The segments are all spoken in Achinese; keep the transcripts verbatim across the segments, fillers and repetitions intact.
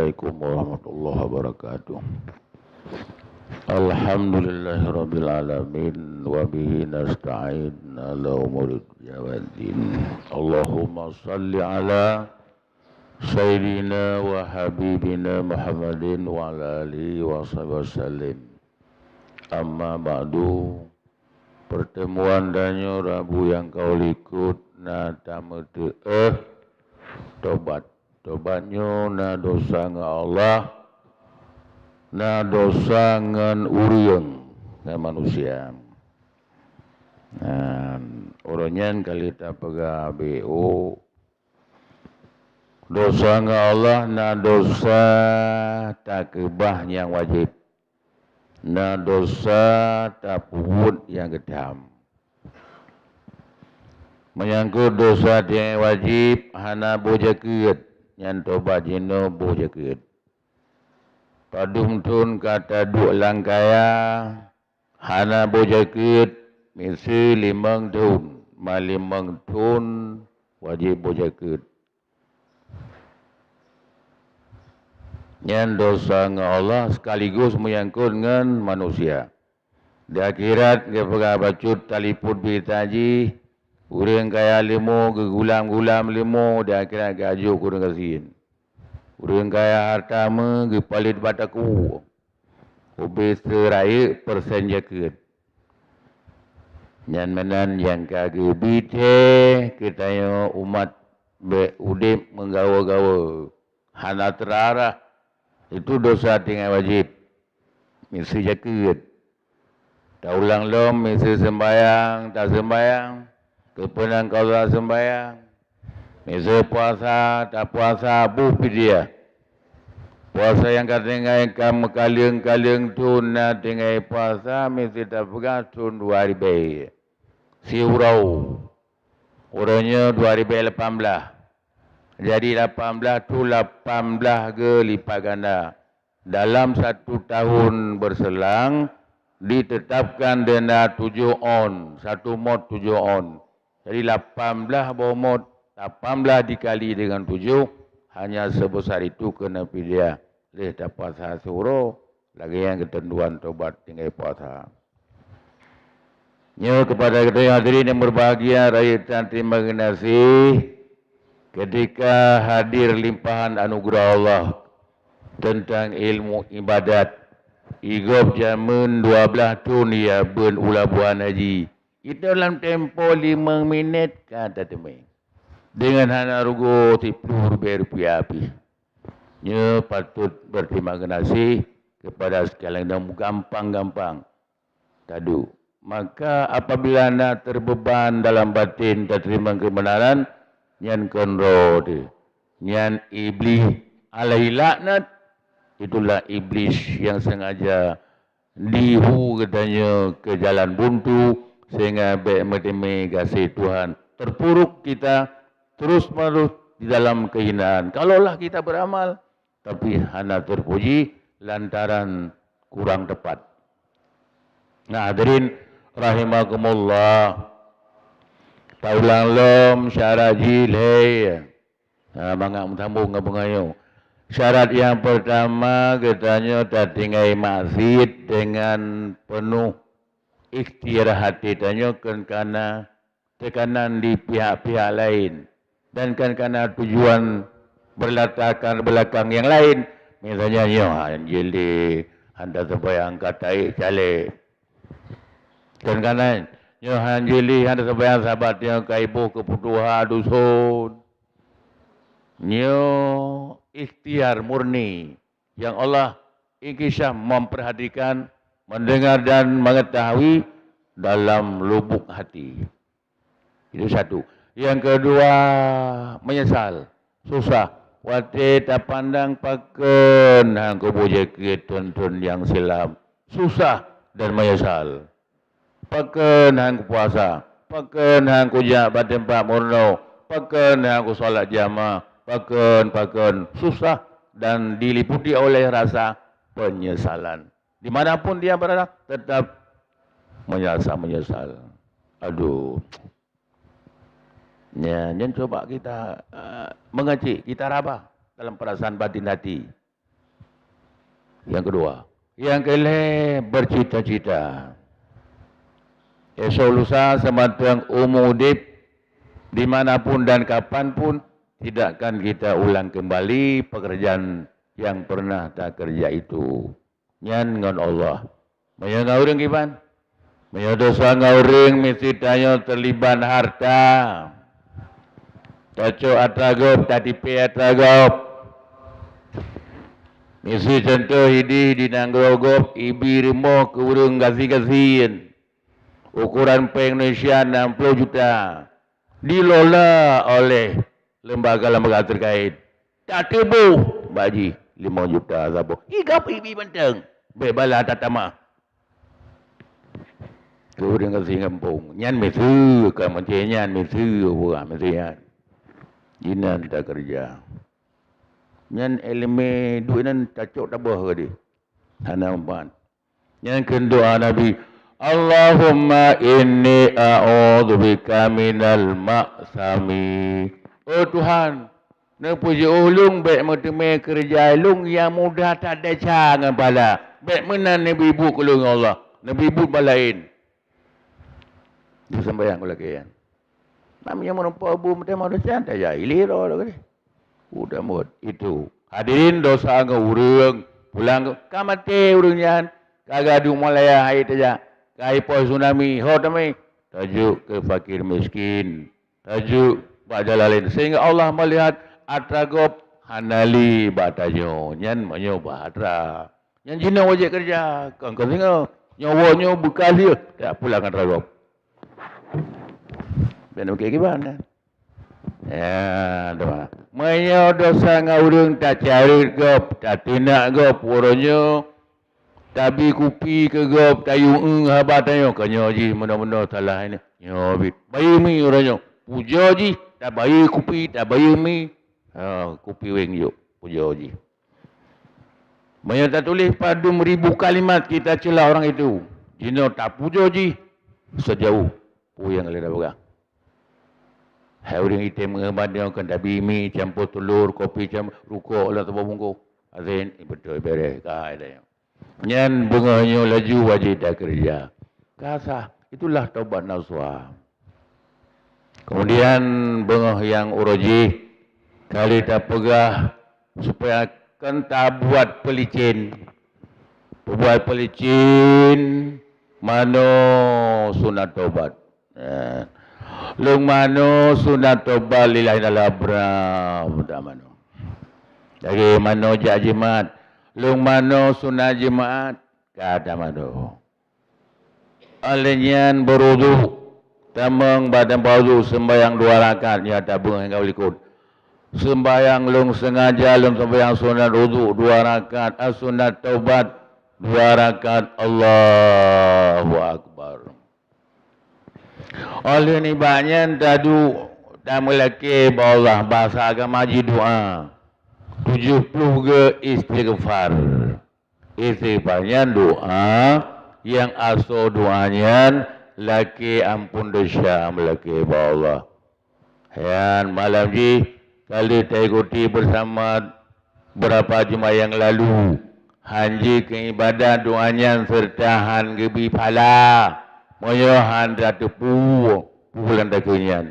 Assalamualaikum warahmatullahi wabarakatuh. Alhamdulillahirabbil alamin, wa bihi nasta'in ala umuri dunya waddin. Allahumma shalli ala sayyidina wa habibina Muhammadin wa ala alihi wa sahbihi wasallim. Amma ba'du. Pertemuan tanyoe Rabu nyang ka likot na tameuteu'oh tobat. Tobat nyoe na dosa ngon Allah, na dosa ngon ureuëng, ngon manusia. Nah, uroe nyan ka lheueh tapeugah B O, dosa ngon Allah na dosa takeubah nyang wajéb, na dosa tapeubuet nyang geutam. Meunyangkot dosa nyang wajéb hana boh jakeuet, nyan tobat jinoe boh jakeuet. Padum thon ka taduek lam kaya hana boh jakeuet, miseue limong thon, ma limong thon wajéb boh jakeuet. Nyan dosa ngon Allah sekaligus meunyangkot ngon manusia. Di akhirat geupeugah bacut taliput bita jih, ureuëng kaya leumo geugulam-gulam leumo, di akhirat geujok keu ureuëng gasien. Ureuëng kaya hareuta meu geupalét bak takue, ubé seurayeuk persen jakeuet. Nyan meunan nyang ka geubi thée keu tanyoe umat bék udeb meugawa-gawa, hana teurarah. Itu dosa tinggai wajéb. Miseue jakeuet. Taulang lom miseue seumbayang, taseumbayang, keupeunang keu Allah seumbayang. Miseue puasa, tapuasa, boh pidyah. Puasa nyang ka tinggai ka meukaleueng-kaleueng thon na tinggai puasa, miseue tapeugah thon dua ribée siuroe. Uroe nyoe dua ribée lapan blaih. Jadi lapan blaih tu lapan blaih geulipat ganda. Dalam satu tahun berselang, ditetapkan denda tujoh on, satu mot tujoh on. Jadi lapan blaih boh mot, lapan blaih dikali dengan tujoh, hanya sebesar itu keuneuk pidyah. Lheueh tapuasa siuroe, lagée nyang keuteuntuan tobat tinggai puasa. Nyoe keupada geutanyoe hadirin nyang berbahagia, rayeuk taterima geunaséh, ketika hadir limpahan anugeurah Allah teuntang ilmu ibadat, i gob jameun dua blaih thon ya beuet u labuhan haji, itu lam tempo limong minét ka tateumé. Deungon hana rugoe siploh ribée rupiah pih. Nyoe patut berterima geunaséh keupada sekalian dan gampang-gampang taduek. Maka apabila na teubeuban dalam batin tateurimong keubeunaran, nyan kon droe teuh. Nyan Iblih alaihi laknat, itulah Iblih nyang sengaja dihu geutanyoe keu jalan buntu, sehingga bék meuteumé gaséh Tuhan. Terpuruk kita terus-menerus di dalam kehinaan. Kalaulah kita beramal, tapi hana terpuji lantaran kurang tepat. Nah, hadirin rahimakumullah. Taulang lom syarat jih lhée. Ha, mangat meusambong ngon beungayoe. Syarat nyang peurtama, geutanyoe tatinggai maksiet deungon peunoh ikhtiar até tanyoe kon kana teukanan di pihak-pihak laén, dan kan kana tujuan berlatar belakang nyang laén. Misalnya nyoe han jeuet lé hana seumayang ka taék caleg. Kan kana nyoe han jeuet lé hana seumayang sabat nyoe ka iboh keu peutuha dusun. Nyoe ikhtiar murni yang Allah inkisya memperhatikan, mendengar dan mengetahui dalam lubuk hati. Itu satu. Yang kedua, menyesal. Susah. Watée tapandang pakon han kuboh jeuet keu thon-thon nyang silam. Susah dan menyesal. Pakon han kupuasa. Pakon han kujak bak teumpat meurunoe. Pakon han kusalat jamaah. Pakon, pakon. Susah dan diliputi oleh rasa penyesalan. Di mana pun dia berada, tetap merasa menyesal. Aduh. Ya, nyan cuba kita, eh, mengecek, kita rabah dalam perasaan batin hati. Nyang keudua. Nyang keulhèe, bercita-cita. Esok lusa seumantong umu udeb, di mana pun dan kapan pun, tidak akan kita ulang kembali pekerjaan yang pernah takeureuja itu. Nyan ngon Allah. Meunyoe ngon ureueng kiban? Meunyoe desya ngon ureueng, miseue tanyoe teulibat harta, tacok atra gob, tatipée atra gob. Miseue cuntoh ideh di nanggroe gob, ibi rumoh keu ureueng gasien-gasien, ukoran péng Indonesia nam ploh juta, dilola oleh lembaga-lembaga terkait. Tateuboh bak jih limong juta saboh. Hi gob ibi mantong. Bèk bala tatamah. Keu ureueng gasien gampông. Nyan miseue, ka maté nyan miseue, buah miseue nyan. Jinan takeureuja. Nyan ileumèe duek nyan tacok taboh keudeh. Hana manfaat. Nyan kheun doa Nabi, "Allahumma inni a'udzubika minal ma'sami." Oh Tuhan, neupeujeuôh lôn bèk meuteumèe keureuja lôn nyang mudah tadesya ngon pahala. Bèk meunan neubri buet keu lôn, ya Allah. Neubri buet bak laén. Seumayang lagèe nyan. Nam nyang meureumpok bu meuteumèe desya, tajak ilèe droe lagèe. Udah meuet itu. Hadirin, dosa ngon ureueng, pulang ka maté ureueng nyan, ka gadôh malaya hai tajak, ka ipoh tsunami, ho tamè, tajok keu fakir miskin, tajok bak jalan laén, sehingga Allah melihat atra gob hana lé bak tanyoe. Nyan meunyoe bak atra. Nyan jinoe wajéb keureuja, kon keu singoh. Nyoe woe nyoe beukah lheueh, tajak pulang atra gob. Bèk na mikir kiban nyan. Ya, doa. Meunyoe dosa ngon ureueng, tacareuet gob, tateunak gob, uroe nyoe tabi kupi keu gob, tayue eu haba tanyoe, ka nyoe jih meunoe-meunoe salah nyoe. Nyoe bit. Bayeue mi uroe nyoe. Pujoe jih, tabayeue kupi, tabayeue mi. Ha, kupi wéng jok. Pujoe jih. Meunyoe tatuléh padum ribu kalimat kita cela orang itu, jinoe tapujoe jih sejauh peue nyang lé tapeugah. Hai ureueng item ngon bandong, kan tabi mi campur telur, kopi cam-, rukok lam saboh bungkôh. Asin, beutôi beureh, ka hai tanyoe. Nyan beungoh nyoe laju wajéb takeureuja. Ka sah, itulah taubat nasuha. Kemudian beungoh nyang uroe jih, ka lheueh tapeugah supaya kon tabuet peulicén. Peubuet peulicén manoe sunat taubat. Eh, lôn manoe sunat taubat lillahi ta'ala, bram, tak manoe. Lagèe manoe jak jimat, lôn manoe sunat jimat, ka tamanoe. Óh lheueh nyan beurudu, tamong bak teumpat udu, seumbahyang dua rakaat, nyan tabeungèh ngon likot. Seumbahyang lôn seungaja lôn seumbahyang sunat udu dua rakaat, ah, sunat taubat dua rakaat, Allahu Akbar. Óh lheueh nibak nyan taduek, tameulakèe bak Allah, bahasa agama jih doa. Tujoh ploh geu istighfar. Istighfar nyan doa nyang asoe doa nyan lakèe ampôn desya, meulakèe bak Allah. Nyan malam jih ka lheueh taikuti beusama beurapa Jumat nyang lalu. Han jeuet keu ibadat doa nyan seureuta han geubri pahala meunyoe han tateupeue peue nyang takheun nyan.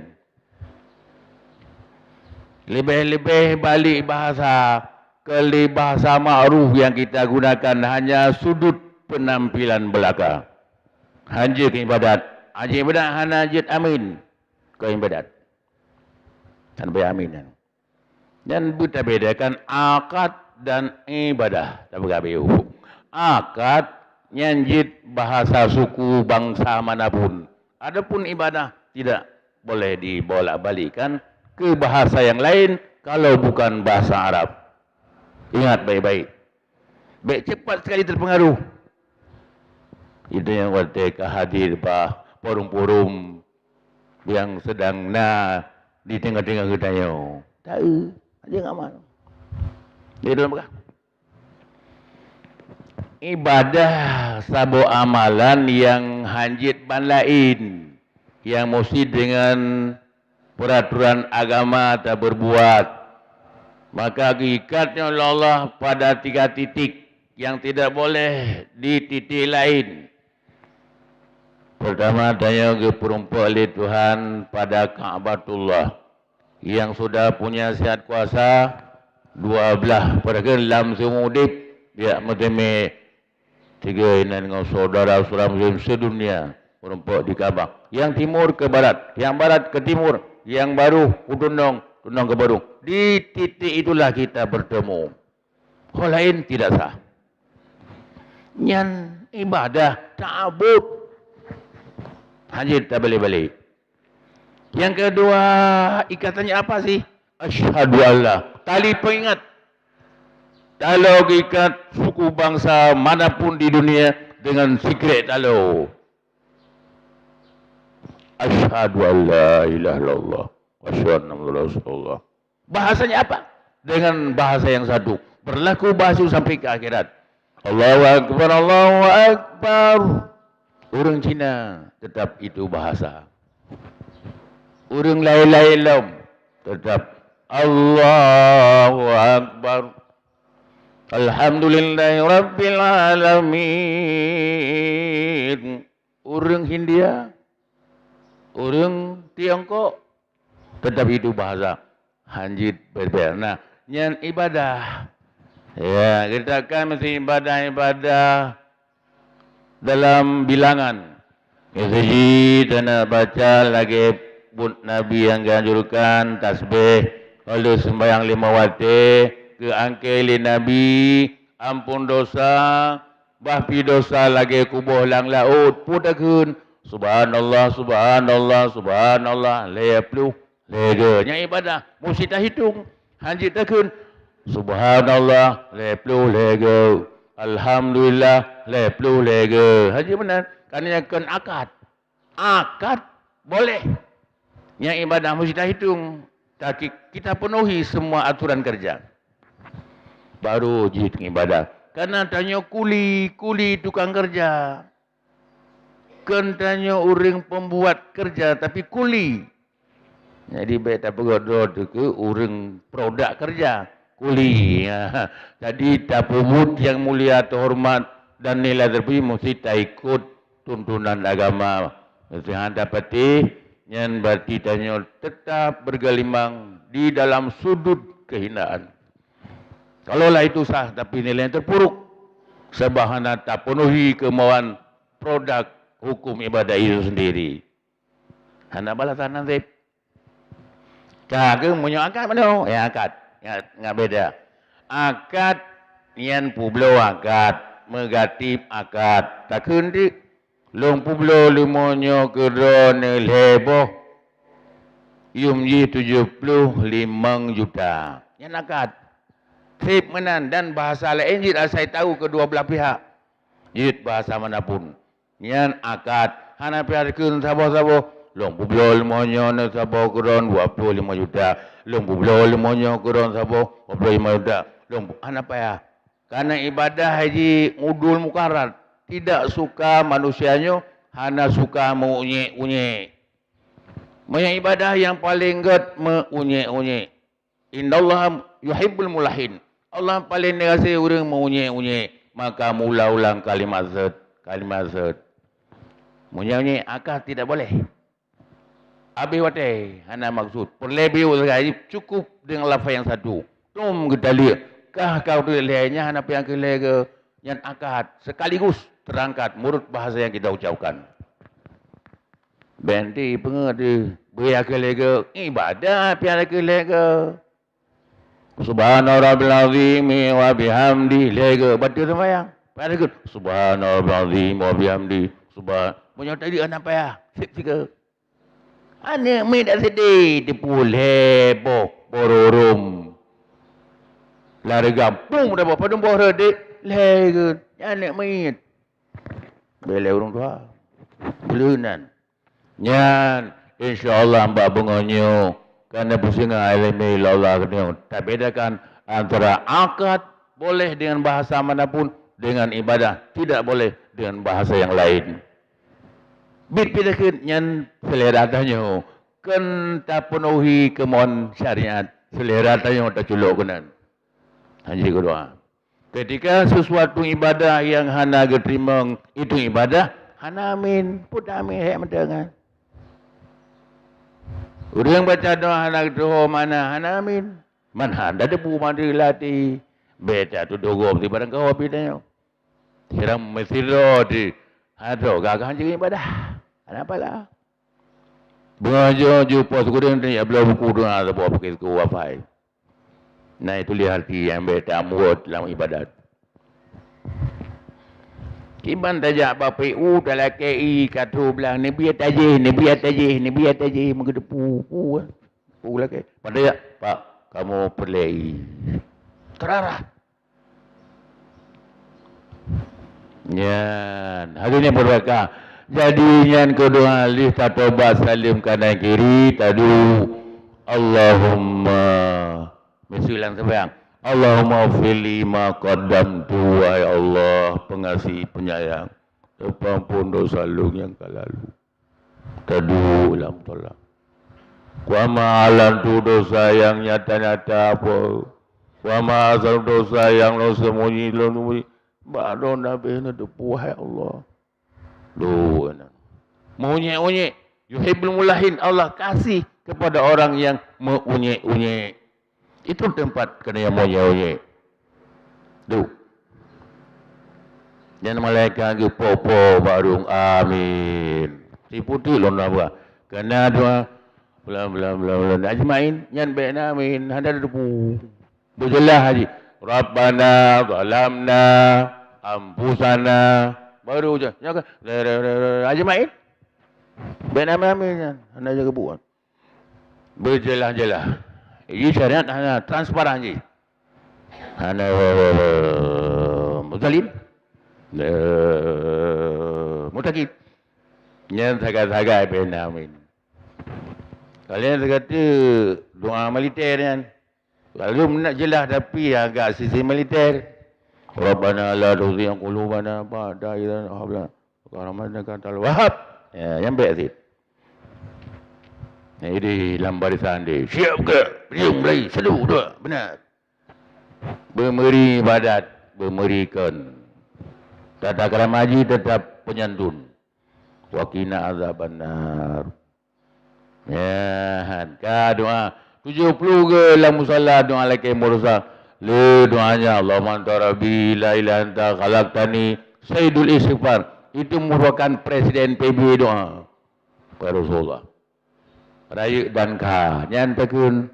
Leubeh-leubeh balik bahasa, kon lé bahasa ma'ruf nyang kita gunakan hanya sudut penampilan belaka. Han jeuet keu ibadat. Aji ibadat hana jeuet amin keu ibadat. Hana payah amin nyan. Nyan beutabedakan akad dan ibadah. Tapeugah beu. Akad nyan jeuet bahasa suku bansa manapun. Adapun ibadah tidak boleh dibolak-balikkan ke bahasa yang lain kalau bukan bahasa Arab. Ingat baik-baik. Bèk cepat sekali terpengaruh. Itu nyang watèe ka hadir bak forum-forum nyang sedang na di teungoh-teungoh geutanyoe. Taeu, aja ngamal. Jadi dalam peugah. Ibadah saboh amalan nyang han jeuet ban laén, nyang meusti deungon peuraturan agama tapeurbuat. Maka geuikat nyoe lé Allah pada tiga titik. yang tidak boleh di titik lain. Pertama, tanyoe geupeurumpok lé Tuhan pada Ka'batullah. Yang sudah punya siat kuasa, dua belah, padahai lam seumur udeb, biak meuteumé tiga inan ngon saudara-saudara muslim sedunia meurumpok di Ka'bah. Yang timur ke barat, yang barat ke timur, yang baruh ke tunong, tunong ke baruh. Di titik itulah kita bertemu. Ho laén tidak sah. Nyan ibadah, ta'abud. Hana jeuet tabalek-balek. Yang kedua, ikatannya apa sih? Asyhadu Allah. Tali pengingat. Talo geuikat suku bangsa manapun di dunia dengan sikrek talo. Asyhadu an la ilaha illallah. Wa asyhadu anna Muhammadar Rasulullah. Bahasanya apa? Dengan bahasa yang satu. Berlaku bahasa sampai ke akhirat. Allahu Akbar, Allahu Akbar. Ureuëng Cina tetap itu bahasa. Ureuëng laén-laén lom tetap Allahu Akbar. Alhamdulillahi Rabbil Alamin. Ureuëng Hindia, ureuëng Tiongkok, tetap itu bahasa. Hana jeuet berbeda. Nah, nyan ibadah. Ya, kita kan mesti ibadah-ibadah dalam bilangan. Miseujid hana baca lagée buet Nabi nyang geuanjurkan, tasbih, lalu sembahyang lima watée, geuangkée lé Nabi, ampun dosa, bah pi dosa lagée kuboh lam laôt, peue takheun, subhanallah, subhanallah, subhanallah, lhée ploh lhée goe. Nyan ibadah, meusti tahitong. Hana jeuet takheun, subhanallah, lhée ploh lhée goe. Alhamdulillah, lhée ploh lhée goe. Hana jeuet meunan. Karena nyan kon akad. Akad boleh. Nyan ibadah meusti tahitong. Tapi kita penuhi semua aturan kerja. Baru jeuet ibadah. Karena tanyoe kuli, kuli tukang kerja. Kon tanyoe ureuëng pembuat kerja, tapi kuli. Jadi, bék tapeugah droe teuh keu ureuëng produk kerja, kuli. Jadi, tapeubuet nyang mulia, teuhoreumat, dan nilai terpuji meusti taikot tuntunan agama. Meusti hana tapatéh, nyan berarti tanyoe tetap bergelimang di dalam sudut kehinaan. Kalaulah itu sah, tapi nilai terpuruk, sabab hana tapenuhi keumauan produk hukum ibadah itu sendiri. Hana balasan nasib. Ka keuh meunyoe akad meunoe, ya akad. Ya, ngat beda. Akad nyan peubloe akad, meugatib akad. Takheun di, lôn peubloe leumo nyoe keu droeneuh lhée boh. Yum jih tujoh ploh limong juta. Nyan akad. Seb meunan dan bahasa laén jeuet asai tahu kedua belah pihak. Jeuet bahasa manapun. Nyan akad. Hana payah kheun saboh-saboh. Lôn peubloe leumo nyoe neuh saboh keu droen dua ploh lima juta. Lôn peubloe leumo nyoe keu droen saboh dua ploh lima juta. Lôn pu-, hana payah. Karena ibadah haji udul mukarat. Tidak suka manusia nyoe, hana suka meuunyek-unyek. Meunyoe ibadah nyang paleng gét meuunyek-unyek. Innallaha yuhibbul mulahin. Allah paleng neugaséh ureuëng meuunyek-unyek, maka meuulang-ulang kalimat zat, kalimat zat. Meuunyek-unyek akad tidak boleh. Abéh watée hana maksud. Peureulée biu sagai cukup deungon lafaz nyang satu. Tom geutaleuek, kah ka lhée nyan hana payah keu lhée goe, nyan akad sekaligus terangkat meunurot bahasa nyang kita ucapkan. Bék ti peungeut deuh, beu ya keu lhée goe, ibadah pih ya keu lhée goe. Subhana rabbil azim wa bihamdi, lhée goe bateue seumayang. Pada keu subhana rabbil azim wa bihamdi. Subhan-, meunyoe tadi hana payah, seb sigoe. Aneuk miet dak sideh teupeu lhée boh, boh rurung. Lari gampông dah boh padum boh reudek, lhée goe. Aneuk miet. Bèk lé ureueng tuha. Peuleunan. Nyan, insya Allah bak beungoh nyoe, ka na peusingoh ileumèe lé Allah keudroe. Tabedakan antara akad boleh dengan bahasa manapun, dengan ibadah tidak boleh dengan bahasa yang lain. Bit pih takheun nyan seulera tanyoe, kon tapeunuhi keumauan syariat, seulera tanyoe taculok keunan. Hanji keudua. Ketika sesuatu ibadah yang hana geuteurimong itu ibadah, hana amin. Pun amin, hek meuteungan. Ureuëng baca doa hana geuteuho mana, hana amin. Man hana debu mandi lati. Beta tu dogob di barang kau api tanya. Siram mesiro di. Hado gagah jadi ibadah. Hana pala. Beungoh ju pos gureng ni, ya, bloe buku doa saboh pakai suku wafai. Nah, itu lihat hati yang baik tamuat dalam ibadat. Kiban tajak bak P U, talakée i, katu blang, neubiet tajih, neubiet tajih, neubiet tajih, meugeudeupu, pu, pu lakée. Padahai, "Pak, kamu perlei." Terarah. Nyan, hadirin yang berbahagia. Jadi, nyan keudua lih tatobat saleuem kanan kiri, tadu, Allahumma, meusulang sambayang. Allahumma fili ma qaddamtu, wahai Allah, pengasih, penyayang, teupampun dosa lôn nyang ka lalu. Tadu lam tola. Wa ma alantu, dosa yang nyata-nyata apa. Wa ma asartu, dosa yang lôn sembunyi, lôn sembunyi. Bak droe Nabi na teupeue, hai Allah. Duh, na. Meuunyek-unyek. Yuhibbul mulahin. Allah kasih kepada orang yang meuunyek-unyek. Itu tempat keuneuk monyét-onyét. Duh. Nyan malaikat geupo-po bak rueng, amin. Siputeuk lôn na buah. Keunan doa, bulan, bulan, bulan, bulan. Ajmain, nyan bèk na amin. Hana teupeu. Beujeulaih haji. Rabbana zalamna anfusana. Baru je. Nyan kan? Ajmain. Bèk na amin nyan. Hana jaga buat. Beujeulaih-jeulaih. Ji syariat hana transparan ji. Hana muzalim. Mutakin. Nyan sagai-sagai bèk na amin. Kalian seugati doa militer nyan. Lalu meunak jeulaih tapi agak sisi militer. Rabbana la tuzigh qulubana ba'da idh hadaytana wa hab lana min ladunka rahmatan innaka antal wahhab. Ya, nyang bèk sit. Jadi lam barisan dia, siap ke? Belum lagi, sedu dua, benar. Beumeuri ibadat, beumeuri kon. Tata krama ji tetap penyantun. Wa qina azabannar. Ya, han. Ka doa. Tujuh puluh ke lam musala doa lakée meurusa. Le doanya, Allahumma anta rabbi la ilaha anta khalaqtani. Sayyidul istighfar. Itu merupakan presiden P B doa. Kata Rasulullah. Rayeuk dan kha. Nyan takheun.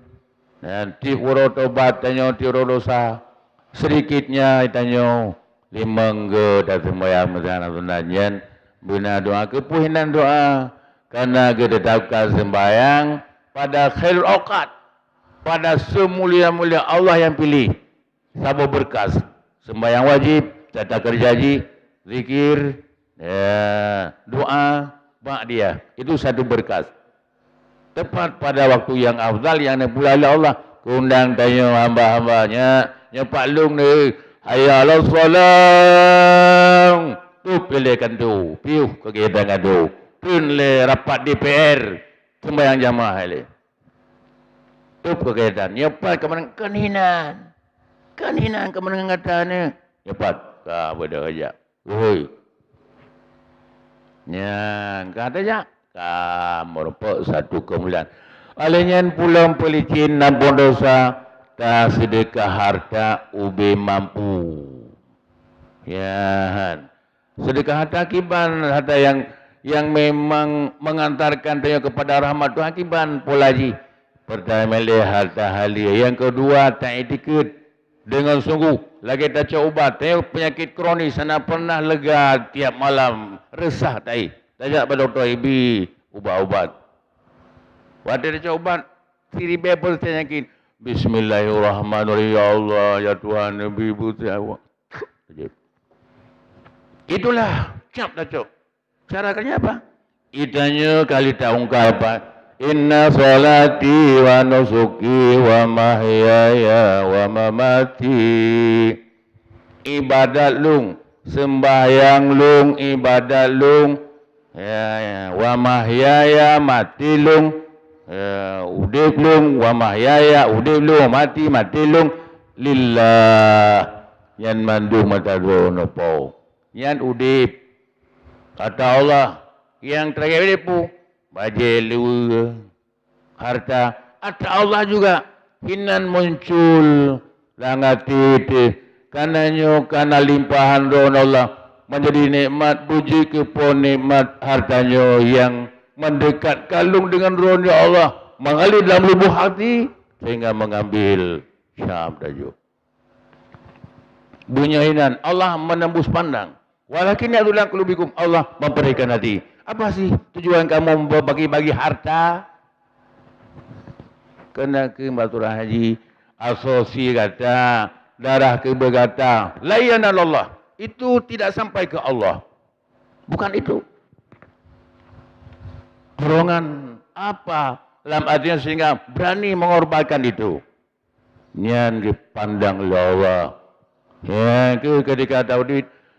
Nyan tiep uroe tobat tanyoe, tiep uroe dosa. Sedikitnya tanyoe limong go taseumbahyang meusanan sunat nyan beuna doa keupeue hinan doa, karena geutetapkan seumbahyang pada khairul awqat, pada seumulia-mulia Allah yang pilih. Saboh beureukat, seumbahyang wajib, tata keureuja jih, zikir, ya, doa, ba'diyah. Itu satu beureukat. Tepat pada waktu yang afdal yang neupula lé Allah. Keundang tanyoe hamba-hamba nyan, nyoe pat lôn deh. Hayya 'alas shalah. Tôp ilée kantô. Piôh keugiatan kantô. Treun lé rapat D P R. Seumbahyang jamaah ilée. Tôp keugiatan. Nyoe pat keumeunang kon hinan. Kon hinan keumeunang gata nyoe. Nyoe pat ka beudôh jak. Ui. Nyang ka tajak, ka meurumpok satu keumuliaan. Oleh nyan pulang peulicin nampung dosa, taseudeukah hareuta ubé mampu. Ya, han. Seudeukah hareuta kiban, hareuta yang, yang memang mengantarkan tanyoe kepada rahmat Tuhan kiban pola jih. Pertama lé hareuta halia, yang kedua ta-itikeuet. Deungon sunggoh, lagée tacok ubat, tanyoe peunyakét kronis hana pernah lega tiap malam, reusah taéh. Tajak bak dokto ibi ubat-ubat. Watée tacok ubat, siribée peureusah yakin, "Bismillahirrahmanirrahim, ya Allah, ya Tuhan, ibi peureusah." Itulah cap tacok. Cara kerja apa? Itanyoe kali taungkap, "Inna salati wa nusuki wa mahyaya wa mamati." Ibadat lôn, seumbahyang lôn, ibadat lôn, ya, ya, wa mahyaya, maté lôn, ya, udeb lôn, wa mahyaya, udeb lôn, mati, maté lôn, lillah. Nyan mandum atra droeneuh Po. Nyan udeb. Atra Allah nyang teurakhé udeb peue? Bajée, luweue, harta. Atra Allah juga hinan muncul lam até teuh. Kareuna nyoe kana limpahan droeneuh Allah, manjadi nikmat, beujeuet keu Po nikmat harta nyoe nyang mendekatkan lôn deungon droeneuh, ya Allah, mengalir dalam lubuk hati sehingga mengambil syam tajok. Beunyoe inan Allah menembus pandang. Walakin ya'dhu ila qulubikum, Allah memperhatikan hati. Apa sih tujuan kamu membagi-bagi harta? Keuneuk keu batura haji, asosi gata, darah keubeue gata, la yanalallah. Itu tidak sampai ke Allah. Bukan itu. Dorongan apa lam artinya sehingga berani mengorbankan itu? Nyan geupandang lé Allah. Nyan keuh keudika Daud,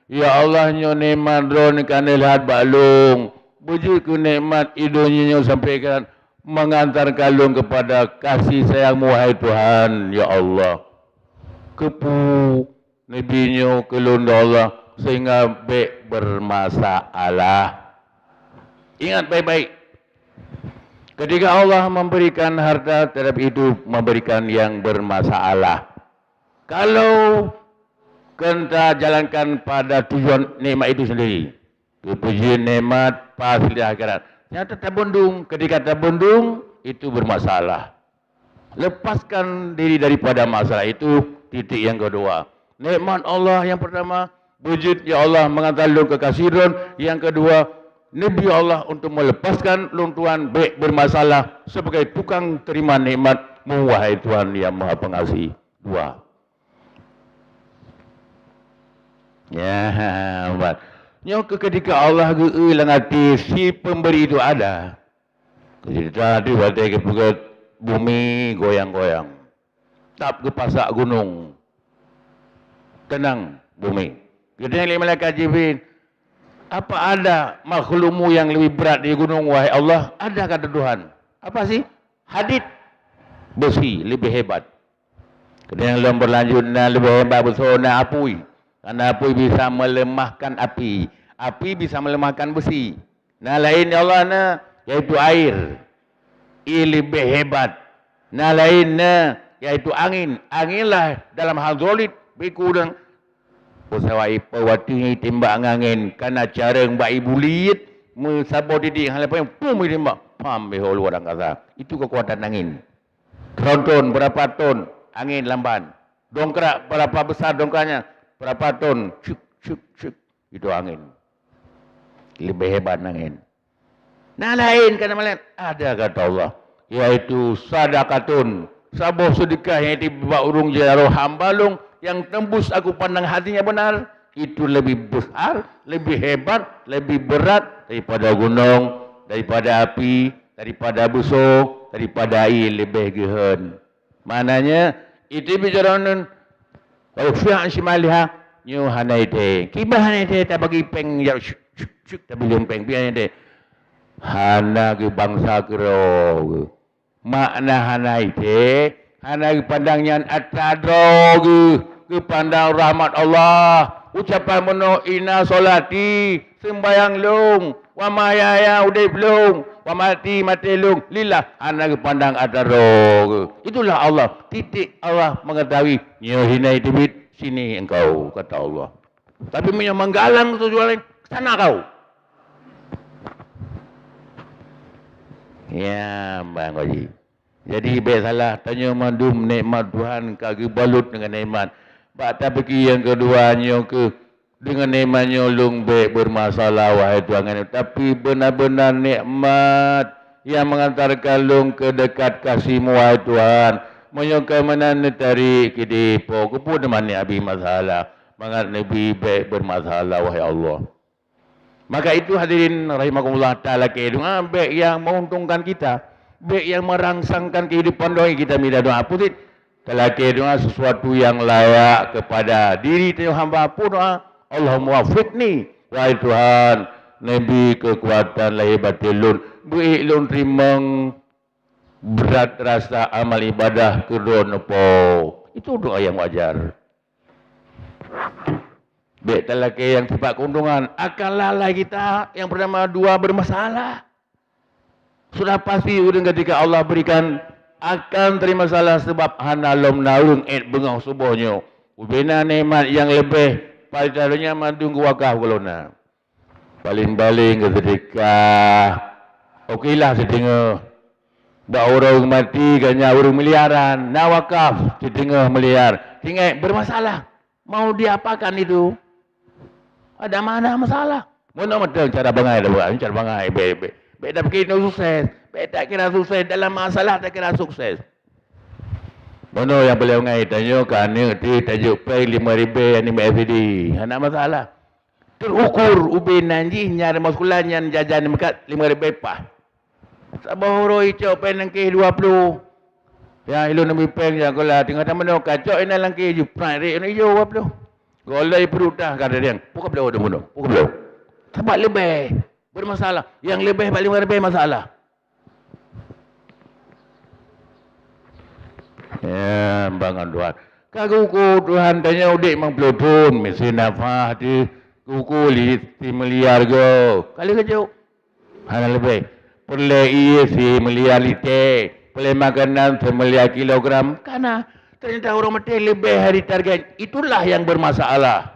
"Ya Allah, nyoe nikmat droeneuh ka neulihat bak lôn. Beujeuet keu nikmat i donya nyoe sampai ka mengantarkan lôn kepada kasih sayang-Mu, wahai Tuhan, ya Allah." Keupeue Nabi nyoe keu lôn, ya Allah, sehingga bék bermasalah. Ingat baik-baik, ketika Allah memberikan harta, tetapi itu memberikan yang bermasalah. Kalau kita jalankan pada tujuan nikmat itu sendiri, keupujian nikmat pas di akhirat, ternyata tabundung. Ketika tabundung, itu bermasalah. Lepaskan diri daripada masalah itu, titik yang kedua. Nikmat Allah yang pertama, beujeuet, ya Allah, mengantar lôn keu kasih droen. Yang kedua, Nabi Allah untuk melepaskan lôn, Tuhan, bék bermasalah sebagai tukang terima nikmat-Mu, wahai Tuhan yang Maha Pengasih. Dua. Ya, hebat. Nyoe keuh ketika Allah geu-eu lam até si pemberi itu ada. Cerita tu watée geupeugét bumi goyang-goyang. Tap geupasak gunong. Tenang bumi. Geutanyong lé malaikat Jibril, "Apa ada makhluk-Mu yang lebih berat dari gunong, wahai Allah?" "Ada," kata Tuhan. "Apa sih?" "Hadid, besi, lebih hebat." Kemudian lom berlanjut, na leubeh hebat beusoe na apui. Karena apui bisa melemahkan api. Api bisa melemahkan besi. Na laén, ya Allah, na, yaitu air. Ie leubeh hebat. Na laén, na, yaitu angén. Angén lah dalam hal zolit, biku dan pesawat ipe watée nyan tembak ngon angén, kana careueng bak ie buliet, meusaboh didik hana payah, pum, ie tembak, pam, beho luar angkasa. Itu kekuatan angin. Tronton berapa ton angin lamban. Dongkrak berapa besar dongkraknya, berapa ton, cuk, cuk, cuk. Itu angin. Lebih hebat angin. Nah, lain kata malaikat, ada kata Allah, yaitu sadaqatun, saboh sedekah yang dibak urung jaroe hamba lôn yang tembus aku pandang hatinya benar, itu lebih besar, lebih hebat, lebih berat daripada gunong, daripada api, daripada beusoe, daripada ie lebih geuheun. Maknanya, itu bicara nun, walau fiha shimaliha, nyoe hana ite. Kiban hana ite tabagi péng, ya, syuk, syuk, syuk, tabileueng péng, biar ite. Hana geubansa keudroe geuh. Makna hana ite, hana geupandang nyan atra droe geuh, geupandang rahmat Allah. Ucapan meunoe, "Inna sholati," seumbahyang lôn, "wa mahyaya," udeb lôn, "wa mamati," maté lôn, "lillah," hana geupandang atra droe geuh. Itulah Allah, titik Allah mengetahui, nyoe hina teubiet, sini engkau, kata Allah. Tapi meunyoe menggalang tujuan lain, sana kau. Ya, Bang Haji. Jadi, bék salah, tanyoe mandum nikmat Tuhan ka geubalot deungon nikmat. Bak tapiki nyang keudua nyoe keuh, deungon nikmat nyoe lôn bék bermasalah, wahai Tuhan. Tapi beuna-beuna nikmat nyang mengantarkan lôn keu dekat kasih-Mu, wahai Tuhan. Meunyoe ka meunan neutarék keudeh Po, keupeue teuma neubri masalah? Mangat neubri bék bermasalah, wahai Allah. Maka itu, hadirin rahimakumullah, talakée doa bék nyang meuuntungkan kita, bék nyang merangsangkan kehidupan doa kita, mita doa. Peue cit? Talakée doa sesuatu nyang layak kepada diri tanyoe hamba. Peue doa? "Allahumma waffiqni," wahai Tuhan, neubri keukuatan lahé batén lôn, beuék lôn teurimong brat rasa amal ibadah keu Droeneuh Po. Itu doa nyang wajar. Bék talakée nyang sifat keuntungan, akan lalai kita nyang pertama dua bermasalah. Sudah pasti ureuëng ketika Allah berikan akan terima salah sebab hana lom na ureuëng ék beungoh suboh nyoe. Ubena nikmat nyang leubeh pada donya mandum geuwakaf golom na. Paling-paling geuseudeukah. Okelah siteungoh. Bak ureuëng mati ganya ureuëng miliaran, na wakaf siteungoh miliar. Tinggai bermasalah. Mau diapakan itu? Ada mana masalah? Meunoe mantong cara bangai dah buat, cara bangai bék bék. Bék dah pikir itu sukses. Bék tak kira sukses dalam masalah tak kira sukses. Meunoe nyang paléng bangai tanyoe ka aneuk ti tajok péng lima ribée aneuk S D. Hana masalah. Terukur ubé nan jih nyang limong sikula nyan jajan meukat lima ribée pah. Saboh uroe icok péng langkeh dua ploh. Ya, ilôn neubri péng ya, gola teungoh tameunoe kacok inan langkeh ju prat rek ijo dua ploh. Gola ipeurutah ka dariang. Pukul bloe deungoe, pukul bloe. Sabab leubeh bermasalah. Yang leubeh bak lima ribée masalah. Ya, bangon Tuhan. Ka geuko Tuhan tanya udek limong ploh thon, misi nafah tu geuko li similiar go. Kali kejok. Hana leubeh. Peureulée ié similiar lité, peureulée makanan similiar kilogram. Kana ternyata ureuëng maté leubeh dari target. Itulah yang bermasalah.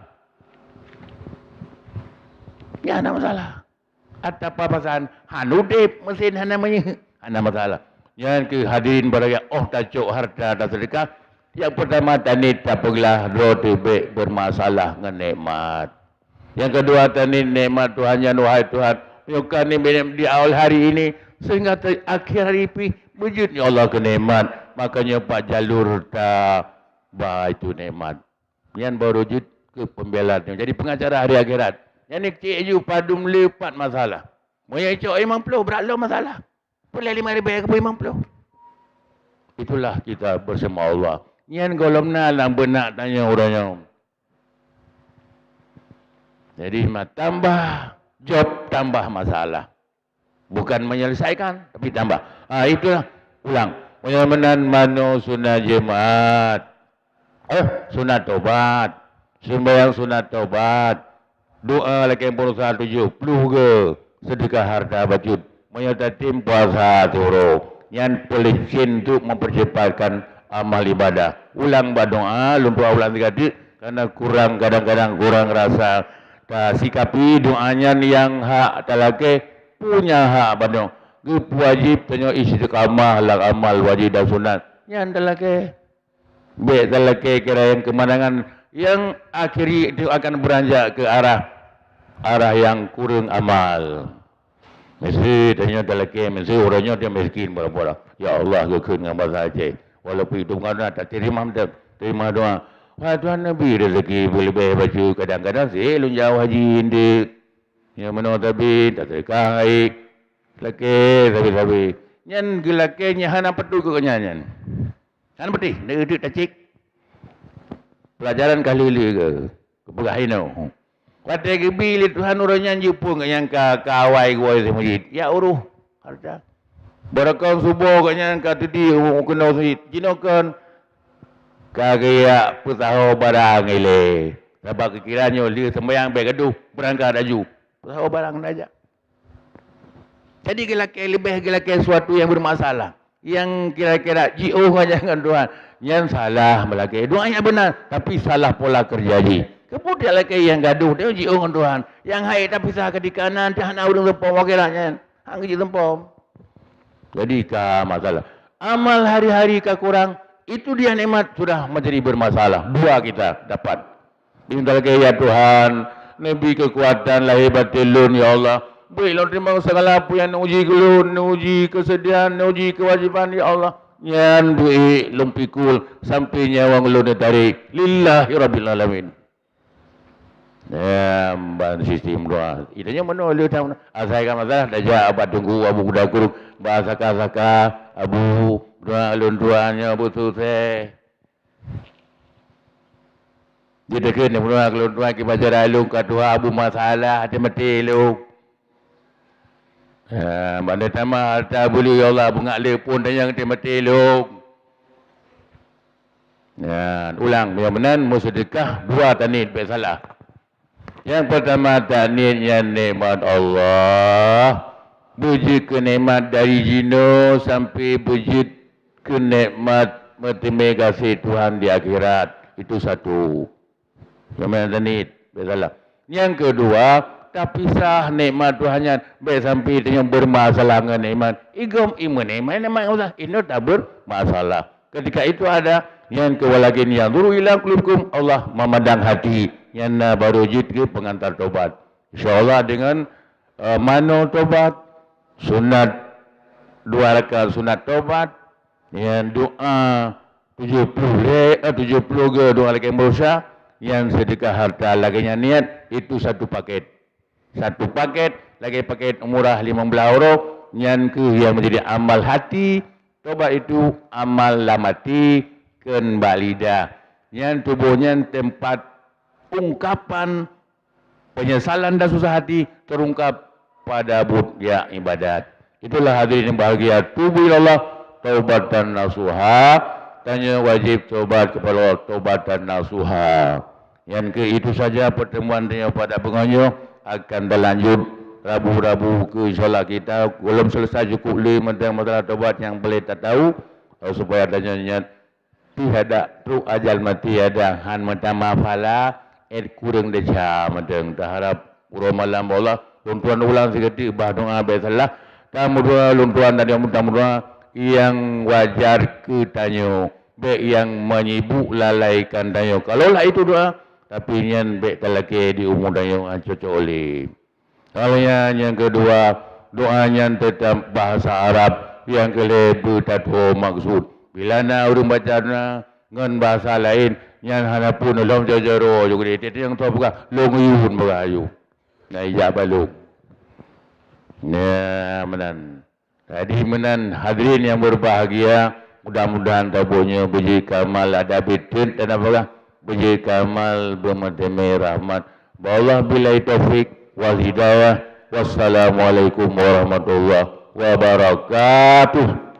Ya, hana masalah. Atawa pasan hana udeb, mesin hana meunyeuk, hana masalah. Nyan keuh hadirin baraya, oh tacok harta taseudeukah, nyang peurtama taniet tapeuglah droe teuh bék bermasalah ngon nikmat. Nyang keudua taniet nikmat Tuhan nyan, wahai Tuhan, meunyoe ka nibak di awal hari ini sehingga te-, akhir hari pih beujeuet ya Allah keu nikmat, maka nyoe pat jalur ta ba itu nikmat. Nyan baru jeuet keu pembelaan nyoe. Jadi pengacara hari akhirat. Nyan ni kecil ju padum le pat masalah. Meunyoe icok limong ploh brat lom masalah. Peureulée lima ribée keu limong ploh. Itulah kita bersama Allah. Nyan gohlom na lam beunak tanyoe uroe nyoe. Jadi ma tambah job tambah masalah. Bukan menyelesaikan, tapi tambah. Ah, itulah ulang. Meunyoe meunan manoe sunat jeumaat. Eh, sunat tobat. Sumbayang sunat tobat. Doa lakée puasa tujoh ploh go. Seudeukah harta bacut. Meunyoe tatem puasa turo. Nyan peulicin untuk mempercepatkan amal ibadah. Ulang bak doa, lôn tuah ulang tiga deuk, karena kurang, kadang-kadang kurang rasa tasikapi doa nyan nyang hak talakée punya hak bak nyoe. Geupeuwajéb tanyoe istiqamah lam amal wajéb dan sunat. Nyan talakée. Bék talakée kira nyang keumanangan nyang akhiri itu akan beranjak ke arah, arah yang kurang amal. Meusti tanyoe talakée, meusti uroe nyoe dia miskin boro-boro. Ya Allah, geukheun ngon bahasa Aceh. Walaupun itu bukan doa, tak terima, tak terima doa. Wah, Tuhan Nabi rezeki beuleubeh bacut, kadang-kadang si lôn jauh haji indik. Ya, meunoe tabi, tak sedekah hai. Lakée, sabe-sabe. Nyan geulakée nyan hana patut keu nyan, nyan. Hana beutih, neueudeuk tacik. Pelajaran ka lheueh-lheueh ke, keupeugah inoe. Watée geubi lé Tuhan uroe nyan jipeue gobnyan ka, ka awai geuwoe si meuseujid. Ya uroh, harta. Barokon suboh gobnyan ka teudi u keunoe meuseujid. Jinoe kon ka geujak peusaho barang ilée. Sabab geukira nyoe lheueh seumayang bék gadoh, beurangkat laju. Peusaho barang dan jak. Jadi geulakée leubeh geulakée sesuatu nyang bermasalah, nyang kira-kira jiôh aja ngon Tuhan, nyan salah meulakée. Doa nyang beuna, tapi salah pola keureuja jih. Keupeue talakée nyang gadoh, dia jiôh ngon Tuhan. Nyang hai tapisah keudika nan, hana ureuëng seumpom, oke lah nyan. Hana jeuet seumpom. Jadi ka masalah. Amal hari-hari ka kurang, itu dia nikmat sudah menjadi bermasalah. Dua kita dapat. Minta lagée, "Ya Tuhan, neubri keukuatan lahé batén lôn, ya Allah. Bri lôn teurimong segala peue nyang neuuji keu lôn, neuuji keuseudian, neuuji keuwajéban, ya Allah. Nyan bri lôn pikul sampoe nyawöng lôn neutarek. Lillahi rabbil alamin." Nyan ban sistem doa. Itu nyoe meunoe lé that. Asai ka masalah, tajak bak teungku Abu Kuda Kurung, bak saka-saka Abu, doa lôn tuan nyoe beusukses. Jeuet takheun, "Neubri lôn tuan kiban cara lôn ka tuha bu masalah, até maté lôn." Ha, banda tamah harta beuleueh, ya Allah, beungak lé phon tanyong até maté lôn. Nyan, ulang, meunyoe meunan, meuseudeukah dua taniet bék salah. Nyang peurtama, takniet nyan nikmat Allah. Beujeuet keu nikmat dari jinoe sampai beujeuet keu nikmat meuteumé gaséh Tuhan di akhirat. Itu satu. Nyang meunan takniet, bèk salah. Nyang keudua, tapisah nikmat Tuhan nyan, bèk sampai tanyoe beurmasalah ngon nikmat. Igom imeun nikmat, nikmat Allah, inoe tabeurmasalah. Ketika itu ada, nyang keu walakin yanzuru ila qulubikum, Allah memandang hati. Nyan na barô jeuet keu pengantar tobat. Insya Allah dengan, eh, manoe tobat, sunat, dua rakaat sunat tobat, nyan doa tujoh ploh lhèe, eh, tujoh ploh go doa lakèe meudosa, nyan seudeukah harta lagèe nyan niat, itu satu paket. Satu paket, lagèe paket umrah limong blaih uroe, nyan kheueh nyang menjadi amal hati, tobat itu amal lam hati, kheun bak lidah. Nyan tuboh nyan teumpat ungkapan penyesalan dan susah hati terungkap pada buet jak ibadat. Itulah hadirin yang bahagia, tubu ilallah taubatan nasuha, tanyoe wajib tobat kepada Allah taubatan nasuha. Nyan kheueh itu saja pertemuan tanyoe pada beungoh nyoe, akan talanjut Rabu-Rabu keu insya Allah kita golom selesai cukup le mantong masalah tobat nyang boleh tatau, supaya tanyoe nyan Pih adak trok ajal maté, adak han meutamah phala, èt kureueng desya mantong. Taharap uroe malam bak Allah, lôn tuan ulang sigoe teuk bah doa bèk salah. Tameudoa lôn tuan dan nyang tameudoa nyang wajar keu tanyoe, bèk nyang menyibuk lalaikan tanyoe. Kalau lah itu doa, tapi nyan bèk talakèe di umu tanyoe, ah, cocok lé. Nyang keudua, doa nyan teutab bahasa Arab, nyang keulhèe beutatuho maksud. Bila na ureueng baca doa ngon bahasa laén, nyan hana pun lom jojoro jugure. Tiep-tiep nyang tuha peugah, lôn yun peugah ayue. Na ijak balong. Nah, meunan. Jadi meunan hadirin yang berbahagia, mudah-mudahan taboh nyoe beujeuet keu amal adab itet dan apakah beujeuet keu amal beumeuteumé rahmat. Wallahi billahi taufik wal hidayah. Wassalamualaikum warahmatullahi wabarakatuh.